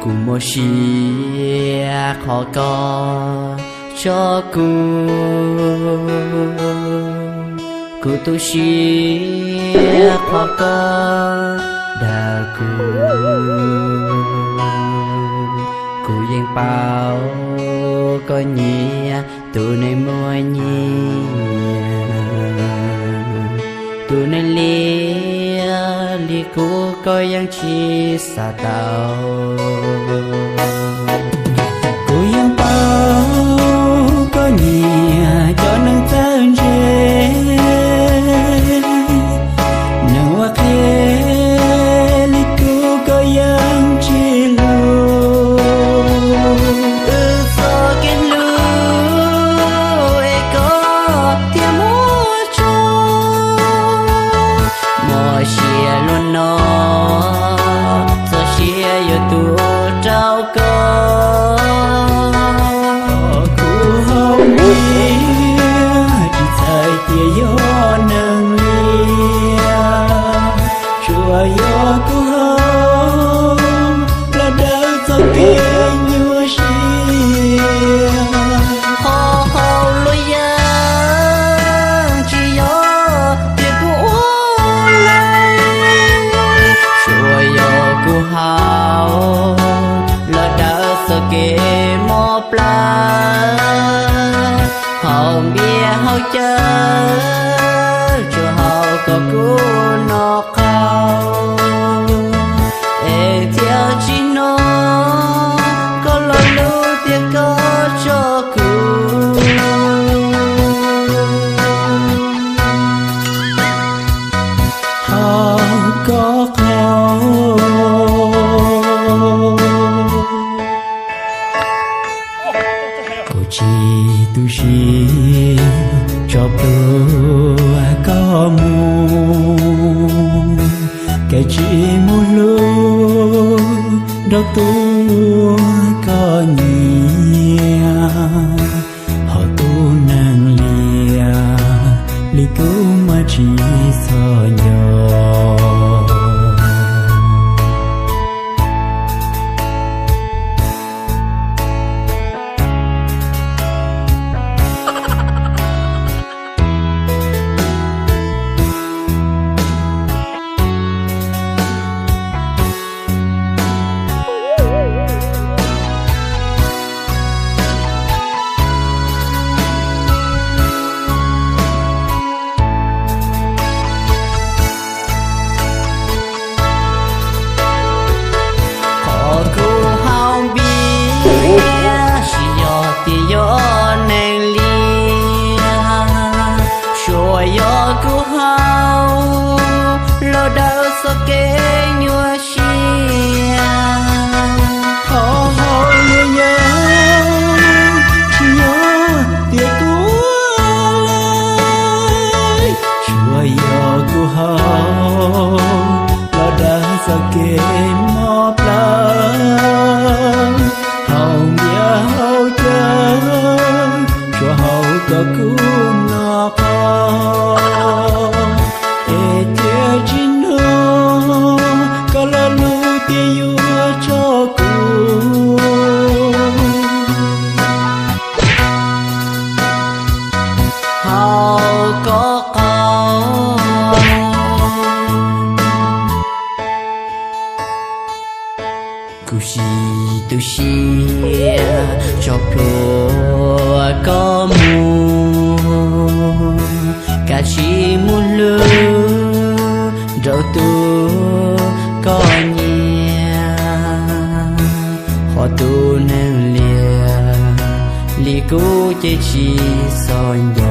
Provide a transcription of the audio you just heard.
Kuv muaj sia qhov koj tso kuv, kuv tu siab qhov koj dag kuv. Kuv yeej paub koj nyiam tus neeg muaj nyiaj, tus neeg liab li kuv koj yeej tsis xav tau. Kuv yeej paub koj nyiam cov neeg txawj ntse, neeg ua qhev li kuv koj yeej tsis hlub. Wb txoj kev hlub es koj thiaj muab tso. Muaj sia luag no, txoj sia yuav tu rau koj. Kuv haus npias tsis txhais tias yog neeg liab, tsuas yog kuv haus los daws txoj kev nyuaj siab. Qhov haus luag yeej tsis yog tias kuv ua lawm, tsuas yog kuv haus los daws txoj kev mob plab. Haus npias haus cawv tsuas haus kom kuv noj qab, es thiaj tsis hnov koj lo lus tias koj tso kuv. Haus koj qhov kuv tsis tu siab tso plhuav koj mus, kav tsij mus hlub rau tus koj nyiam. Hos tus neeg liab li kuv mas tsis txhob nco. Qhov kuv haus npias tsis yog tias yog neeg liab, tsuas yog kuv haus los daws txoj kev nyuaj siab. Qhov haus luag yeej tsis yog tias kuv ua lawm, tsuas yog kuv haus los daws txoj kev mob plab. Haus npias haus cawv tsuas haus kom kuv noj qab, es thiaj tsis hnov koj lo lus tias yuav tso kuv. Haus koj qhov kuv tsis tu siab tso plhuav koj mus, kav tsij mus hlub rau tus koj nyiam. Hos tus neeg liab li kuv ces tsis txhob nco.